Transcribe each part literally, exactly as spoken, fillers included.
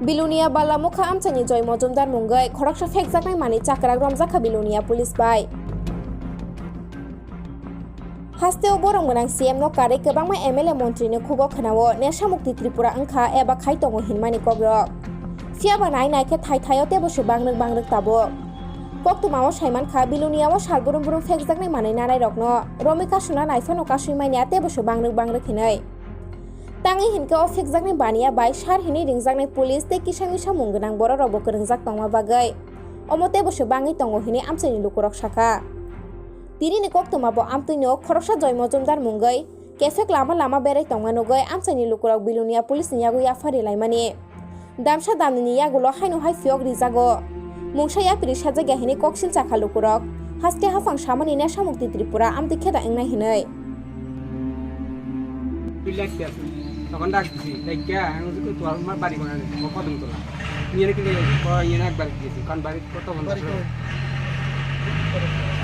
Bilonia Balamukha amchaini Joy Mojumdar mungwi khoroksa phekjaknai manwi chakrak romjakha Bilonia police bai. Hasteo borok gwnang C M no karwi kwbangma M L A montri ni khugo khwnao nesha mukti Tripura wngkha eba khai tongo hinmani kokrok. Phiyaba nai nai khe thai thaio tebo se bangrwk bangrwk tabuk. Koktwmao saimankha Biloniao sal brum brum phekjaknai manwi nanairokno romwi kasuna naiphano kasui manya tebo se bangrwk bangrwk hinwi. Tangwi hinkhe o phekjaknai baniya bai sar hinwi ringjaknai police tei kisa misa mung gwnang bororokbo kwrwngjak tongma bagwi omo tebo se bangwi tongo hinwi amchaini lukurok sakha. Tinini koktwma bo amtwino khoroksa Joy Mojumdar mungwi kefek lama lama berai tongma nugwi amchaini lukurok Bilonia police ni yago yaphar rilaimani. Damsa damnini yagulo haino hai phiyok rijago. Mungsa yapri sajak ya hinwi koksil chakha lukurok. Haste haphang samani nesha mukti Tripura amtwi kheda wngnai hinwi. Relax ya. Tokon dak disi, like ya, ang uji ko tual mar bari kona ni, mo kodong tola. Niye ne kile, ko niye ne ekbar disi, kan bari koto bonda. Bari ko.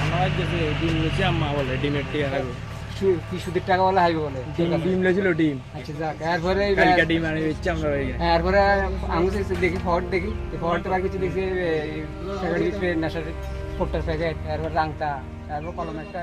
Ama aaj jese din niche amma bole, din etti arago. Ki, ki sudir taka wala haibe bole. Dim, dim lechilo, dim. আচ্ছা, যাক, এরপরে এবার কালকে ডিম আনি বেচছি আমরা ওই। হ্যাঁ, এরপরে আমি যে দেখি ফটো দেখি, এই ফটো বার করছি, দেখছি, এই প্যাকেট ভিতরে নেশার ফোটার প্যাকেট, এরপর রাংতা, এরপর কলম একটা।